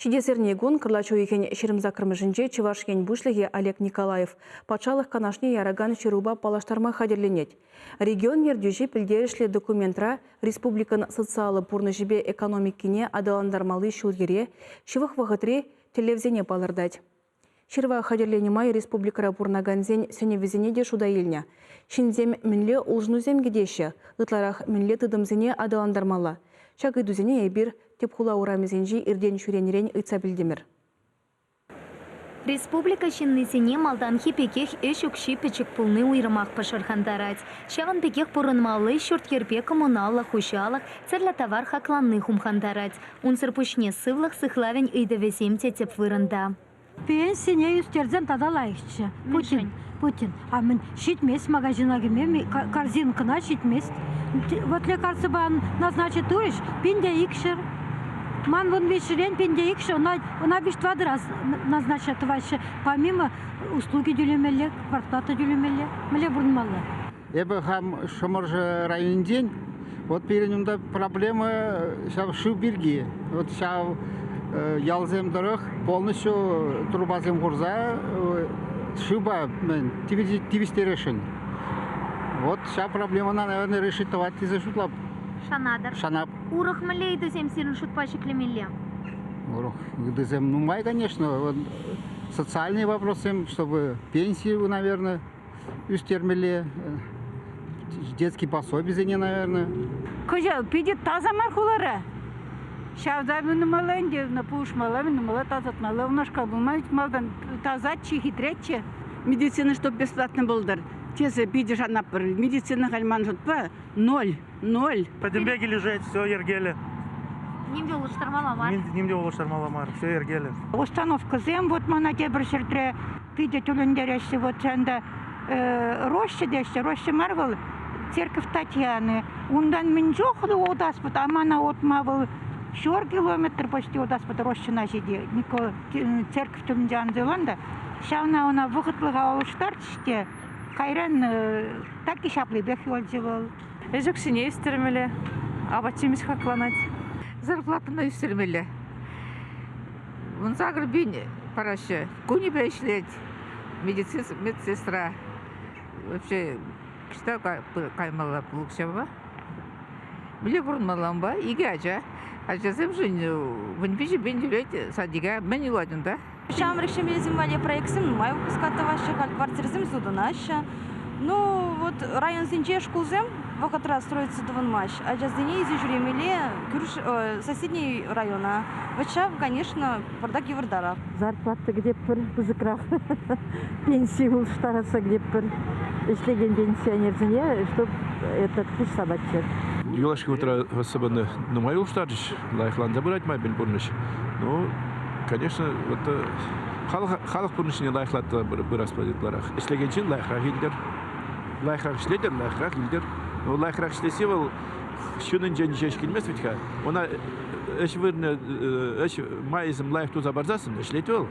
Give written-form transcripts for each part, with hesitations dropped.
Ҫитес эрнекун кӑрлач уйӑхӗн 28-мӗшӗнче Чӑваш Ен Пуҫлӑхӗ Олег Николаев Патшалӑх Канашне яракан ҫырупа паллаштарма хатӗрленет. Регион ертӳҫи пӗлтерӗшлӗ документра республикӑн социаллӑ пурнӑҫӗпе экономикине аталантармалли ҫул-йӗре, ҫывӑх вӑхӑтри тӗллевсене палӑртать. Ҫырӑва хатӗрленӗ май республикӑра пурӑнакансен сӗнӗвӗсене те шута илнӗ. Ҫынсем мӗнле улшӑнусем кӗтеҫҫӗ, ытларах мӗнле тытӑмсене аталантармалла? Ҫак ыйтусене эпир тӗп хула урамӗсенчи иртен-ҫӳренрен ыйтса пӗлтӗмӗр. Республика ҫыннисене малтанхи пекех ӗҫ укҫи пӗчӗк пулни уйрӑмах пӑшӑрхантарать. Ҫавӑн пекех пурӑнмалли ҫурт-йӗрпе коммуналлӑ хуҫалӑх, тӗрлӗ тавар хакланни хумхантарать. Унсӑр пуҫне сывлӑх сыхлавӗн ыйтӑвӗсем те тӗп вырӑнта. Пенсине ӳстерсен тата лайӑхчӗ. Путин, Путин. А мӗн ҫитмест магазина кӗме, корзинкӑна ҫитмест. Вот лекарствӑпа назначить турӗҫ, 1200. Ман 13-рен 1200, ӑна, ӑна виҫ-тӑватӑ раз назначать тӑваҫҫӗ. Помимо услуги тӳлемелле, квартплата тӳлемелле. Мӗнле пурӑнмалла? Эпӗ хам Шӑмӑршӑ районӗнчен. Вот пирӗн унта проблема ҫав шыв пирки. Вот ҫав ялсем тӑрӑх полностью трубасем хурса шывпа мӗн тивӗҫтересшӗн. Вот ҫав проблемӑна, наверное, решить тӑвать тесе шутлап. Шанатӑр. Шанап. Урӑх мӗнле ыйтусем сирӗн шутпа ҫӗклемелле? Урӑх ыйтусем нумай, конечно. Вот социальные вопросы, чтобы пенсию, наверное, ӳстермелле, детский пособисене, наверное. Кӑҫал питӗ таса мар хулара. Ҫавта мӗн ӗнтӗ, пулӑшмалла, мӗн тасатмалла. Унашкал пулман малтан тасатчӗ, хитреччӗ. Медицина чтоб бесплатно пултӑр тесе питӗ шанатпӑр. Медицина халь ман шутпа ноль, ноль. Пӗтӗмпе килӗшет, все йӗркеллӗ. Ним те улӑштармалла мар. Ним те улӑштармалла мар, все йӗркеллӗ. Установкӑсем вот мана тепӗр ҫӗртре питӗ тӗлӗнтереҫҫӗ. Вот ҫавӑнта роща теҫҫӗ, роща мар вӑл, церковь Татьяны. Унтан мӗн чухлӗ утас пут, а мана утма вӑл ҫур километр почти утас пут рощӑна ҫити. Никола церковь тӗлӗнче анса та ҫавна ӑна вӑхӑтлӑха улӑштарчӗҫ те кайран так и ҫаплипех юлчӗ вӑл. Ӗҫ укҫине ӳстермелле, апат-ҫимӗҫ хакланать. Зарплатӑна ӳстермелле. 18 000 параҫҫӗ. Кунӗпе ӗҫлет медсестра. Вообще ӑҫта каймалла пул укҫапа? Мӗнле пурӑнмалла унпа? Икӗ ача. Ачасемшӗн 13 000 тӳлет садика. Мӗн юлать унта? Ҫамрӑк ҫемьесем валли проектсем нумай выпуска тӑваҫҫӗ, халь квартирӑсем сутӑнаҫҫӗ. Ну, вот районсенче шкулсем вӑхӑтра строиться тӑвӑнмасть. Ачасене илсе ҫӳремелле кӳрш соседний района. Вот ҫав, конечно, пӑртак йывӑртарах. Зарплата кӗтетпӗр пысӑкрах. Пенси улӑштарасса кӗтетпӗр. Ӗҫлекен пенсионерсене, чтоб этот хушса паччӑр. Юлашки вӑхӑтра особенно нумай улӑштарчӗҫ. Лайӑхланса пырать май пурнӑҫ. Ну, конечно, вот халӑх пурнӑҫне лайӑхлатса пырас пулать ытларах. Ӗҫлекен ҫын лайӑхрах илтӗр. Лайӑхрах ӗҫлетӗр, лайӑхрах илтӗр. Ну, лайӑхрах ӗҫлесси вӑл ҫыннинчен ҫеҫ килмест вӗт-ха. Ӑна ӗҫ вырӑнӗ, ӗҫ майӗсем лайӑх туса парсассӑн ӗҫлет вӑл.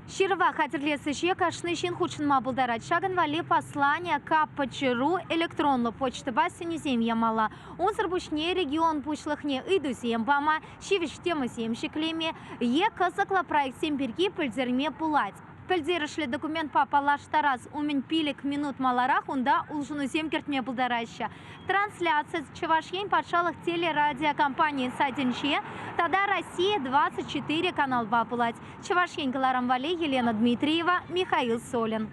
Ҫырӑва хатӗрлес ӗҫе кашни ҫын хутшӑнма пултарать. Ҫакӑн валли послание КПЧРУ электронлӑ почтӑпа сӗнӳсем ямалла. Унсӑр пуҫне регион пуҫлӑхне ыйтусем пама, ҫивӗч темӑсем ҫӗклеме е кӑсӑклӑ проектсем пирки пӗлтерме пулать. Пӗлтерӗшлӗ документпа паллаштарас умӗн 5 минут маларах унта улшӑнусем кӗртме пултараҫҫӗ. Трансляци Чӑваш Ен патшалӑх телерадиокомпанийӗн сайтӗнче тата Россия 24 каналпа пулать. Чӑваш Ен кӑларӑм валли Елена Дмитриева, Михаил Солин.